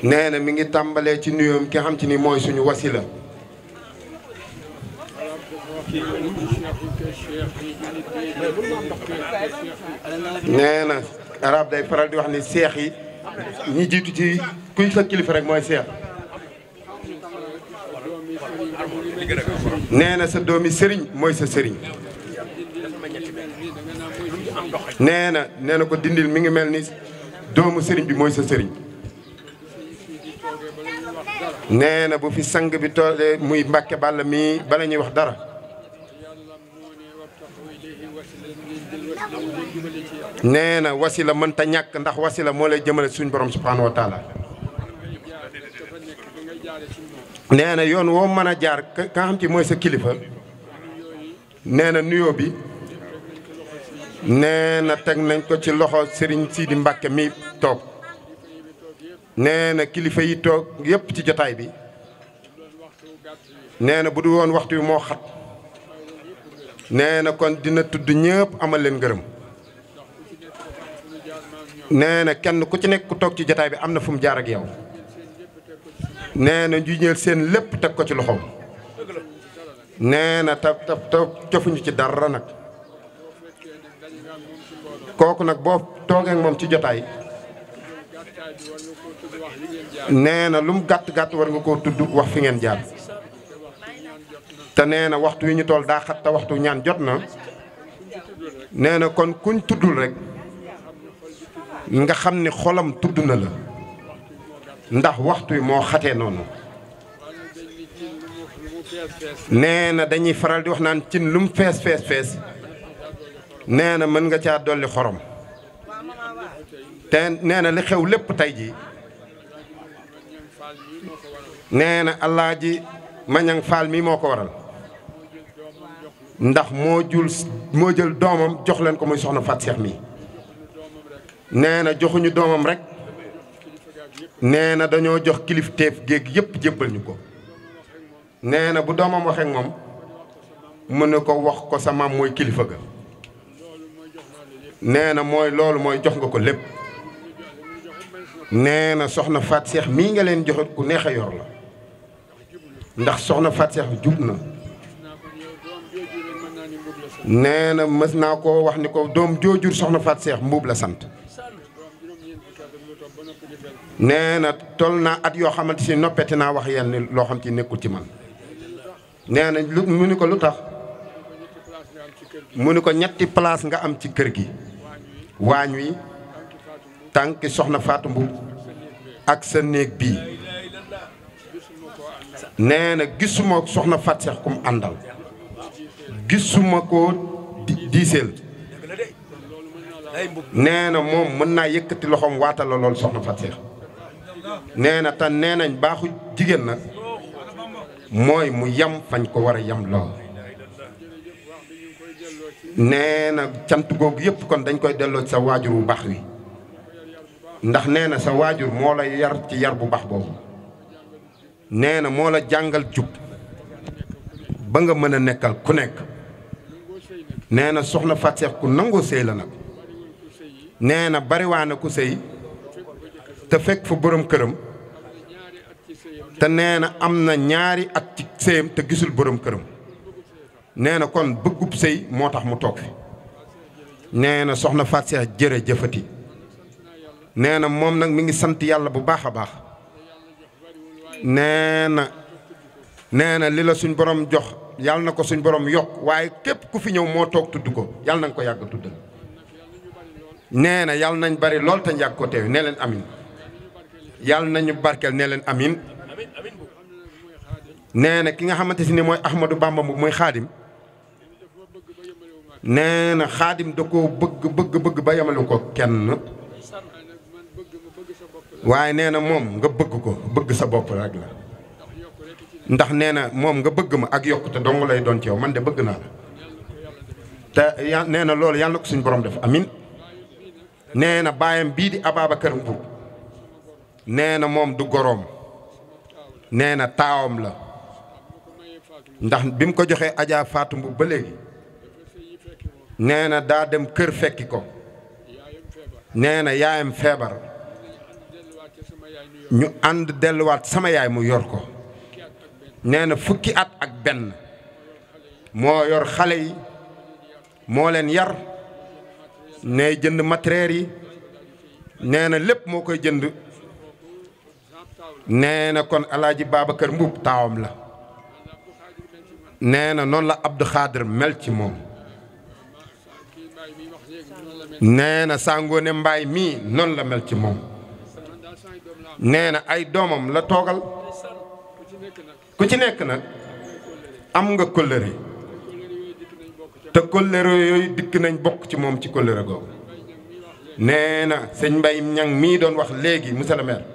nee na mi ngi tàmbalee ci nuyoom ki nga xam ci ni mooy suñu wasila. nee na arab day faral di wax ni seex yi ñi jiitu ci kuy sa kilifa rek mooy seex. nee na sa doomi sëriñ mooy sa sëriñ. nee na ko dindil mi ngi mel ni doomu sëriñ bi mooy sa sëriñ. nee na bu fi sang bi toolee muy Mbàkke Bàlla mii bala ñuy wax dara. nee na wasila mënta ñàkk ndax wasila moo lay jëmale suñ borom subhanahu wa taala. nee na yoon woo mën a jaar ka xam ci mooy sa kilifa. nee na nuyoo bi nee na teg nañ ko ci loxo Serigne Sidi Mbacke mi toog. nee na kilifa yi toog yépp ci jotaay bi. nee na bu du woon waxtu wi moo xat. nee na kon dina tudd ñëpp amal leen ngërëm. nee na kenn ku ci nekk ku toog ci jotaay bi am na fu mu jaar ak yow. nee na ñu ñël seen lépp teg ko ci loxoom. nee na ta cofuñu ci dara nag. kooku nag boo toogee ak moom ci jotaay. nee na lu mu gàtt gàtt war nga koo tudd wax fi ngeen jaar. te nee na waxtu wi ñu toll daa xat te waxtu ñaan jot na. nee na kon kuñ tuddul rek nga xam ni xolam tudd na la. ndax waxtu wi moo xatee noonu. nee na dañuy faral di wax naan cin lu mu fees fees fees. nee na mën nga caa dolli xorom. te nee na li xew lépp tey jii. nee na Alaaji Mañang Faal mi moo ko waral. ndax moo jël doomam jox leen ko muy soxna Fat Seex mi. nee na joxuñu doomam rek. nee na dañoo jox kilifteef géeg yépp jébbal ñu ko. nee na bu doomam waxee ak moom mu ne ko wax ko sa maam mooy kilifa ga. nee na mooy loolu mooy jox nga ko lépp. nee na soxna Fat Seex mii nga leen joxe ku neex a yor la. ndax soxna Fat Seex jub na. nee na mës naa koo wax ni ko doom joojur soxna Fat Seex mbuub la sant. nee na toll naa at yoo xamante si noppeti naa wax yenn loo xam ci nekkul ci man. nee na lu mu ni ko lu tax. mu ni ko ñetti place nga am ci kër gi. waañ wi tànki soxna Faatu Mbuub ak sa néeg bii. nee na gisuma soxna Fat Seex kum àndal. gisuma ko diiseel. nee na moom mën naa yëkkati loxoom waatal la lool soxna Fat Seex. nee na te nee nañ baaxu jigéen nag mooy mu yam fañ ko war a yam lool. nee na cant googu yëpp kon dañ koy delloo ci sa waajur bu baax wi. ndax nee na sa waajur moo la yar ci yar bu baax boobu. nee na moo la jàngal jub ba nga mën a nekkal ku nekk. nee na soxna Fat Seex ku nangoo sëy la nag. nee na bariwaana ku sëy te fekk fa borom këram. te nee na am na ñaari at ci sëyam te gisul borom këram. nee na kon bëggub sëy moo tax mu toog fi. nee na soxna Fat Seex jërëjëfati. nee na moom nag mi ngi sant yàlla bu baax a baax. nee na li la suñ borom jox yàlla na ko suñ borom yokk waaye képp ku fi ñëw moo toog tudd ko yàlla na nga ko yàgg tuddal. nee na yàlla nañ bari lool te yàgg ko teew nee leen amin. yàlla nañu barkeel nee leen amin. nee na ki nga xamante si ne mooy Ahmadou Bamba mooy xaadim. nee na xaadim da koo bëgg ba yemalu ko kenn. waaye nee na moom nga bëgg ko bëgg sa bopp rek la. ndax nee na moom nga bëgg ma ak yokkute dong lay doon ci yow man de bëgg naa la. te nee na loolu yàlla na ko suñu borom def amin. nee na baayam bii di Ababacar Mbuub. nee na moom du goroom. nee na taawam la. ndax bi mu ko joxee Adja Fatou Mbuub ba léegi. nee na daa dem kër fekki ko. nee na yaayam feebar ñu ànd delluwaat sama yaay mu yor ko nee na fukki at ak benn moo yor xale yi moo leen yar nee jënd matériel yi nee na lépp moo koy jënd nee na kon Alaaji Babacar Mbuub taawam la nee na noonu la Abdou Khadir mel ci moom nee na Sangoone Mbaay mii noonu la mel ci moom nee na ay doomam la toogal ku ci nekk nag am nga kóllëre te kóllëre yooyu dikk nañ bokk ci moom ci kóllëre googu nee na sëñ Mbay Ñang mii doon wax léegi monsieur le maire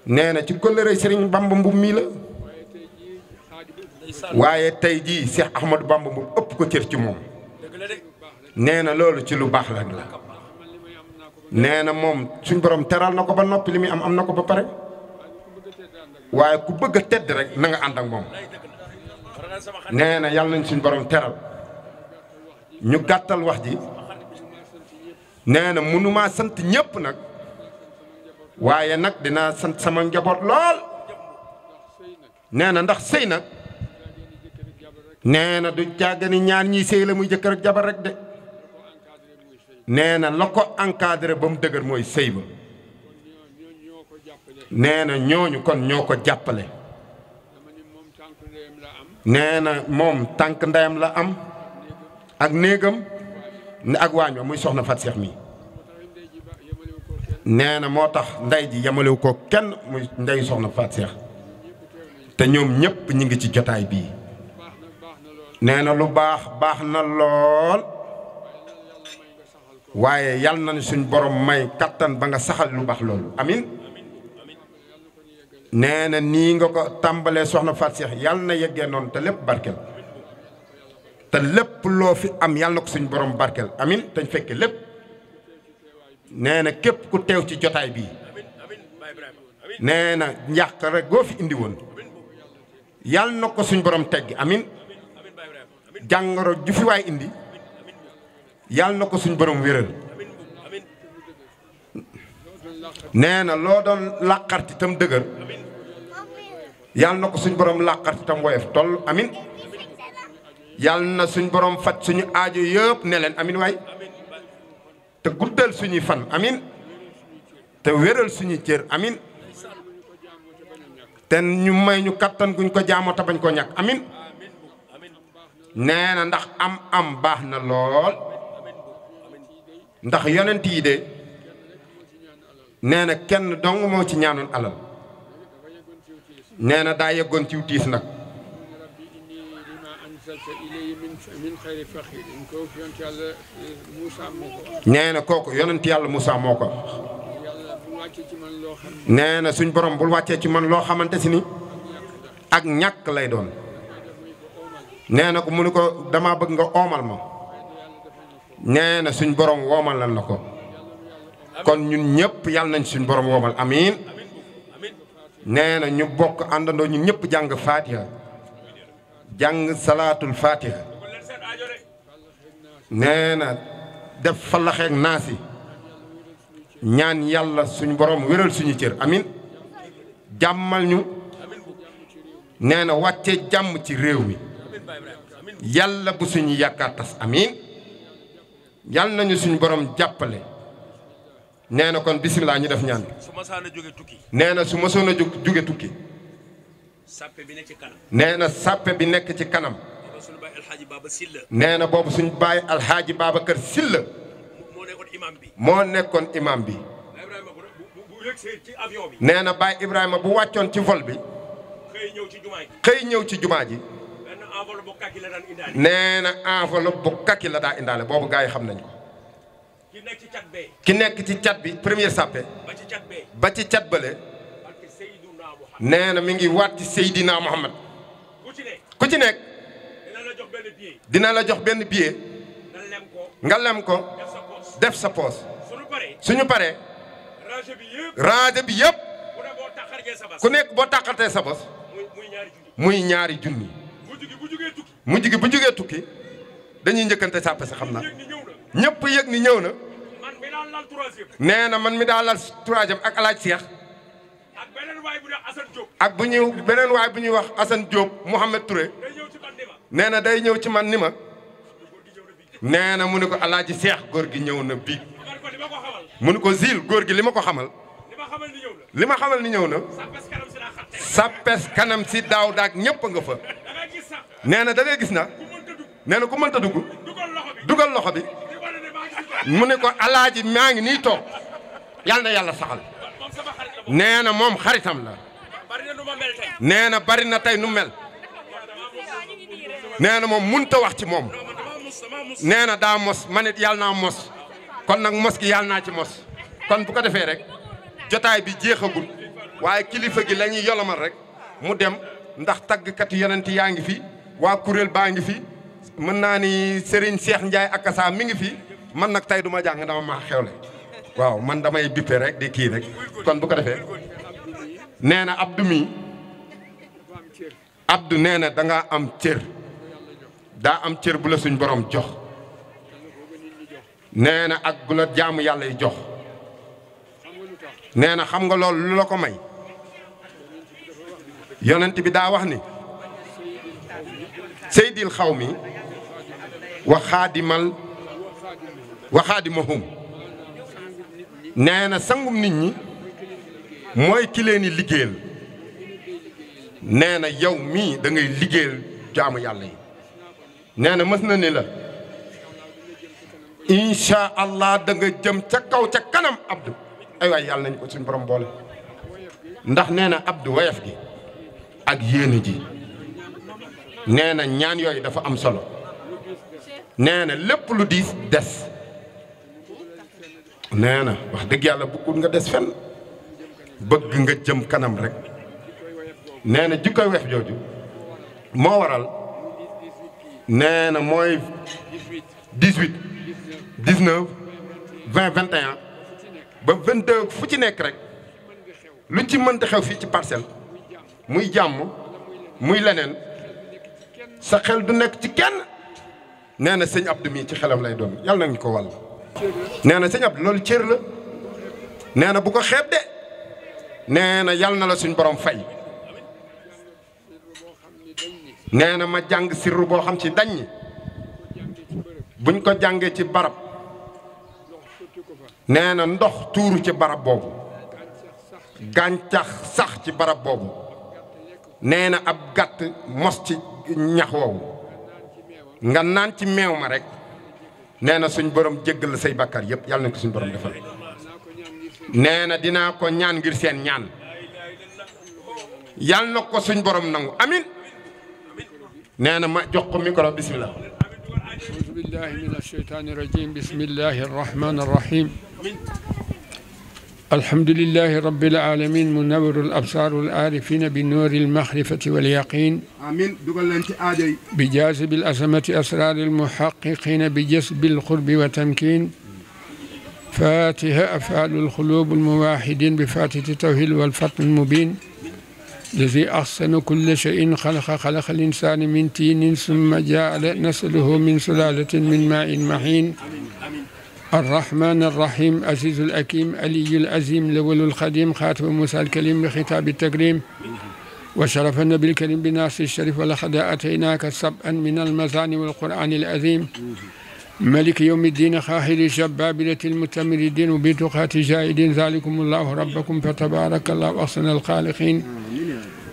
nee na ci kóllëre Sëriñ Bamba Mbuub mii la waaye tey jii Cheikh Ahmadou Bamba Mbuub ëpp ko cër ci moom nee na loolu ci lu baax rek la nee na moom suñ borom teral na ko ba noppi li muy am na ko ba pare waaye ku bëgg a tedd rek na nga ànd ak moom nee na yàlla nañ suñ borom teral ñu gàttal wax ji nee na mënumaa sant ñépp nag waaye nag dinaa sant sama njaboot lool nee na ndax sëy nag nee na du jàggani ñaar ñiy sëy la muy jëkkër ak jabar rek de nee na la ko encadré ba mu dëgër mooy sëy ba nee na ñooñu kon ñoo ko jàppale nee na moom tànk ndeyam la am ak néegam ak waañ wa muy soxna Fat Seex mi nee na moo tax ndey ji yemalewu ko kenn muy ndey soxna Fat Seex te ñoom ñépp ñi ngi ci jotaay bii nee na lu baax baax na lool waaye yal na suñ borom may kattan ba nga saxal lu baax loolu amin nee na nii nga ko tàmbalee soxna Fat Seex yal na yeggee noonu te lépp barkel te lépp loo fi am yal na ko suñ borom barkel amin te fekke lépp nee na képp ku teew ci jotaay bii nee na njàq rek goo fi indi woon yal na ko suñ borom tegg amin jàngoro ju fi waay indi yal na ko suñ borom wéral nee na loo doon làqarti tam dëgër yal na ko suñ borom làqarti tam woyof toll amin yal na suñ borom faj suñu aajo yëpp ne leen amin waay te guddal suñuy fan amin te wéral suñuy cër amin te ñu may ñu kattan guñ ko jaamoo te bañ koo ñàkk amin nee na ndax am baax na lool ndax yonent yi de nee na kenn dong moo ci ñaanoon alal nee na daa yeggoon ciw tiis nag nee na kooku yonent yàlla Moussa moo ko nee na suñ borom bul wàccee ci man loo xamante si ni ak ñàkk lay doon nee na ko mu ni ko dama bëgg nga oomal ma nee na suñ borom woomalal na ko kon ñun ñëpp yàlla nañ suñ borom woomal amiin nee na ñu bokk àndandoo ñun ñëpp jàng Fatiha jàng salaatul Fatiha nee na def falaxeek naasi ñaan yàlla suñ borom wéral suñu cër amiin jàmmal ñu nee na wàccee jàmm ci réew mi yàlla bu suñu yaakaar tas amiin yàlla nañu suñu borom jàppale nee na kon bisimilah ñu def ñaan bi nee na su ma soon a jóge tukki nee na sàppe bi nekk ci kanam nee na boobu suñu baay alxaaji Babacar Silla moo nekkoon imam bi nee na baay Ibrahima bu wàccoon ci vol bi xëy ñëw ci jumaa ji nee na enveloppe bu kaki la daa indaale boobu gars yi xam nañ ko ki nekk ci cat bi première sàppe ba ci cat bale nee na mi ngi waat ci Seydina Muhammad ku ci nekk dina la jox benn billet nga lem ko def sa poos suñu paree rangé bi yëpp ku nekk boo tàqartee sa bos muy ñaari junni mujj gi bu jógee tukki dañuy njëkkante sàppe sa xam naa ñëpp yëg ni ñëw na nee na man mi daal lal troisième ak alaaj Seex ak beneen waay bu ñuy wax Assane Diop Mouhamed Touré nee na day ñëw ci man ni ma nee na mu ne ko alaaji Seex góor gi ñëw na biig mu ne ko Zil góor gi li ma ko xamal li ma xamal ni ñëw na sappes kanam si daaw daag ñëpp nga fa nee na da ngay gis na nee na ku mënta dugg dugal loxo bi mu ne ko alaaji maa ngi nii toog yàlla na yàlla saxal nee na moom xaritam la nee na bari na tey nu mel nee na moom mënut a wax ci moom nee na daa mos man it yàlla naa mos kon nag mos gi yàlla naa ci mos kon bu ko defee rek jotaay bi jeexagul waaye kilifa gi la ñuy yolomal rek mu dem ndax tàggkat yonent yaa ngi fi waa kuréel baa ngi fi mën naa ni Serigne Cheikh Ndiaye akasa mi ngi fi man nag tey du ma jàng dama maa xewle waaw man damay bippe rek di kii rek kon bu ko defee nee na Abdou mi Abdou nee na da ngaa am cër daa am cër bu la suñ borom jox nee na ak bu la jaamu yàlla yi jox nee na xam nga loolu lu la ko may yonent bi daa wax ni seydil xaw mi wa xaadimahum nee na sangum nit ñi mooy ki leen di liggéeyal nee na yow mii da ngay liggéeyal jaamu yàlla yi nee na mës na ni la incha allah da nga jëm ca kaw ca kanam Abdou ay waay yàlla nañ ko suñu borom boole ndax nee na Abdou wayaf gi ak yéene ji nee na ñaan yooyu dafa am solo nee na lépp lu diis des nee na wax dëgg yàlla bëggul nga des fenn bëgg nga jëm kanam rek nee na jikkoy weef jooju moo waral nee na mooy 18 19 20 21 ba 22 fu ci nekk rek lu ci mënta xew fii ci Parcelles muy jàmm muy leneen sa xel du nekk ci kenn nee na sëñ Abdou mii ci xelam lay doon yàlla nañu ko wàll. nee na sëñ Abdou loolu cër la nee na bu ko xeeb de nee na yàlla na la suñ borom fay nee na ma jàng sirru boo xam ci dañ ñi buñ ko jàngee ci barab nee na ndox tuuru ci barab boobu gàncax sax ci barab boobu nee na ab gàtt mos ci ñax woowu nga naan ci meew ma rek nee na suñ borom jéggal la say bàkkaar yëpp yàlla na ko suñ borom defal nee na dinaa ko ñaan ngir seen ñaan yàlla na ko suñ borom nangu amin nee na ma jox ko micro bismillah أعوذ بالله من الشيطان الرجيم بسم الله الرحمن الرحيم الحمد لله رب العالمين منور الأبصار والعارفين بنور المعرفة واليقين آمين بجاذب الأسمة أسرار المحققين بجسب القرب وتمكين فاتها أفعال القلوب المواحدين بفاتحة التوحيد والفتح المبين الذي أحسن كل شيء خلق الإنسان من طين ثم جعل نسله من سلالة من ماء مهين الرحمن الرحيم عزيز الأكيم علي العظيم الأول القديم خاتم موسى الكليم بخطاب التكريم وشرف النبي الكريم بناصر الشريف ولقد أتيناك سبعا من المثاني والقرآن العظيم ملك يوم الدين خاهر شبابلة المتمردين وبتقات جاهدين ذلكم الله ربكم فتبارك الله أحسن الخالقين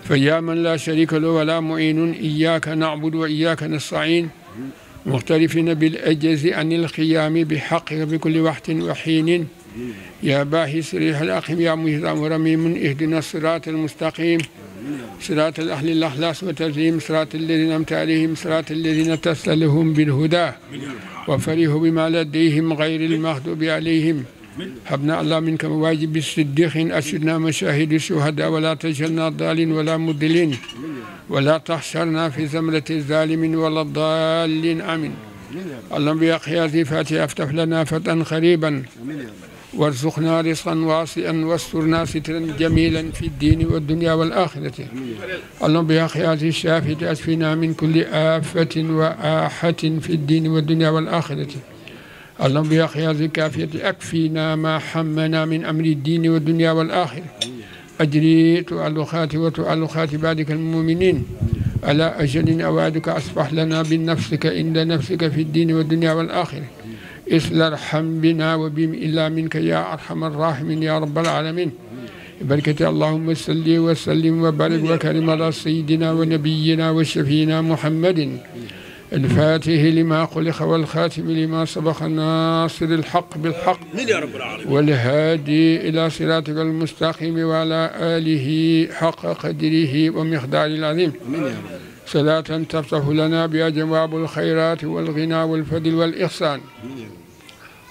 فيا من لا شريك له ولا معين إياك نعبد وإياك نستعين مختلفين بالأجز عن القيام بحقك بكل وقت وحين يا باحث ريح الأقيم يا مهزام ورميم اهدنا الصراط المستقيم صراط الأهل الأخلاص وتسليم صراط الذين أنعمت عليهم صراط الذين تسألهم بالهدى وفرحوا بما لديهم غير المغضوب عليهم هبنا الله منك مواجب الصديقين أشهدنا مشاهد الشهداء ولا تجعلنا ضالين ولا مضلين ولا تحشرنا في زمرة الظالمين ولا الضالين آمين اللهم بأقيا ذي فاتحة افتح لنا فتحا قريبا وارزقنا رزقا واسعا واسترنا سترا جميلا في الدين والدنيا والآخرة اللهم بأقيا ذي الشافية أشفنا من كل آفة وآحة في الدين والدنيا والآخرة اللهم بحق هذه الكافية أكفينا ما حمنا من أمر الدين والدنيا والآخرة أجري تؤلخات وتؤلخات عبادك المؤمنين على أجل أوعدك أصبح لنا بنفسك عند نفسك في الدين والدنيا والآخرة إثل ارحم بنا وبهم إلا منك يا أرحم الراحمين يا رب العالمين بركة اللهم صل وسلم وبارك وكرم على سيدنا ونبينا وشفينا محمد الفاتح لما خلق والخاتم لما سبق الناصر الحق بالحق والهادي إلى صراطك المستقيم وعلى آله حق قدره ومقدار العظيم صلاة تفتح لنا بها جواب الخيرات والغنى والفضل والإحسان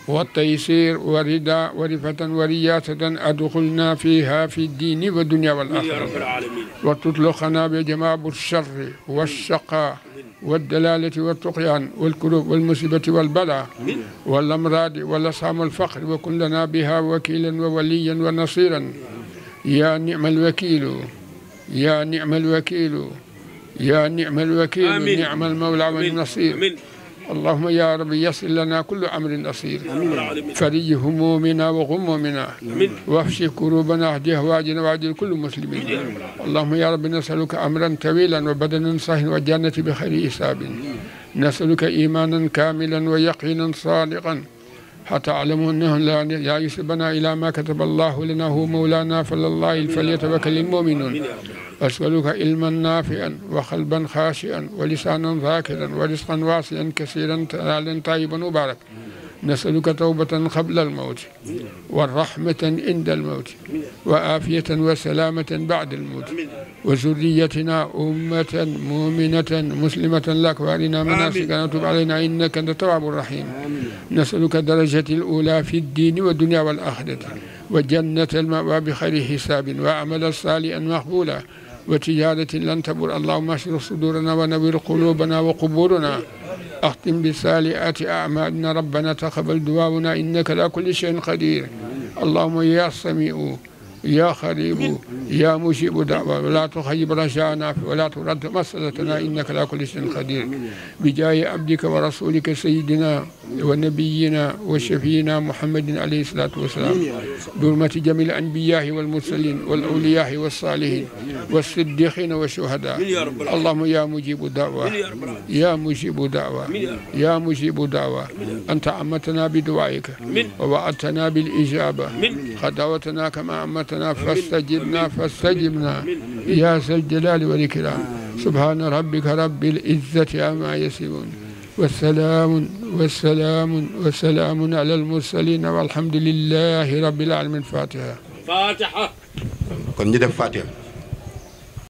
والتيسير والرداء ورفة ورياسة أدخلنا فيها في الدين والدنيا والآخرة وتطلقنا بجماب الشر والشقاء والدلالة والطغيان والكروب والمصيبة والبلاء والأمراض والأسهام والفقر وكن لنا بها وكيلا ووليا ونصيرا يا نعم الوكيل يا نعم الوكيل يا نعم الوكيل آمين. نعم المولى والنصير اللهم يا رب يسر لنا كل أمر نصير فرج همومنا وغمومنا وافش كروبنا اهدي هواجنا واجل كل مسلمين اللهم يا رب نسألك أمرا طويلا وبدنا صحيحا والجنة بخير حساب نسألك إيمانا كاملا ويقينا صادقا حتى أعلموا أنه لا يسبنا إلى ما كتب الله لنا هو مولانا فلله فليتوكل المؤمنون أسألك علما نافعا وقلبا خاشعا ولسانا ذاكرا ورزقا واسعا كثيرا حلالا طيبا مبارك نسألك توبة قبل الموت والرحمة عند الموت وعافية وسلامة بعد الموت وذريتنا أمة مؤمنة مسلمة لك وارنا مناسكنا وتب علينا إنك أنت التواب الرحيم نسألك درجة الأولى في الدين والدنيا والآخرة وجنة المأوى بخير حساب وعمل صالحا مقبولا وتجارة لن تبور اللهم اشرح صدورنا ونوّر قلوبنا وقبورنا أختم بصالحات أعمالنا ربنا تقبل دعاؤنا إنك على كل شيء قدير اللهم يا سميع يا قريب يا مجيب دعوة ولا تخيب رجاءنا ولا ترد مسألتنا إنك على كل شيء قدير بجاه عبدك ورسولك سيدنا ونبينا وشفينا محمد عليه الصلاة والسلام بحرمة جميع الأنبياء والمرسلين والأولياء والصالحين والصديقين والشهداء اللهم يا مجيب دعوة يا مجيب دعوة يا مجيب دعوة أنت أمتنا بدعائك ووعدتنا بالإجابة قد دعوتنا كما أمتنا فاستجبنا يا ذا الجلال والإكرام سبحان ربك رب العزة عما يصفون والسلام على المرسلين والحمد لله رب العالمين. فاتحة kon ñu def Fatiha.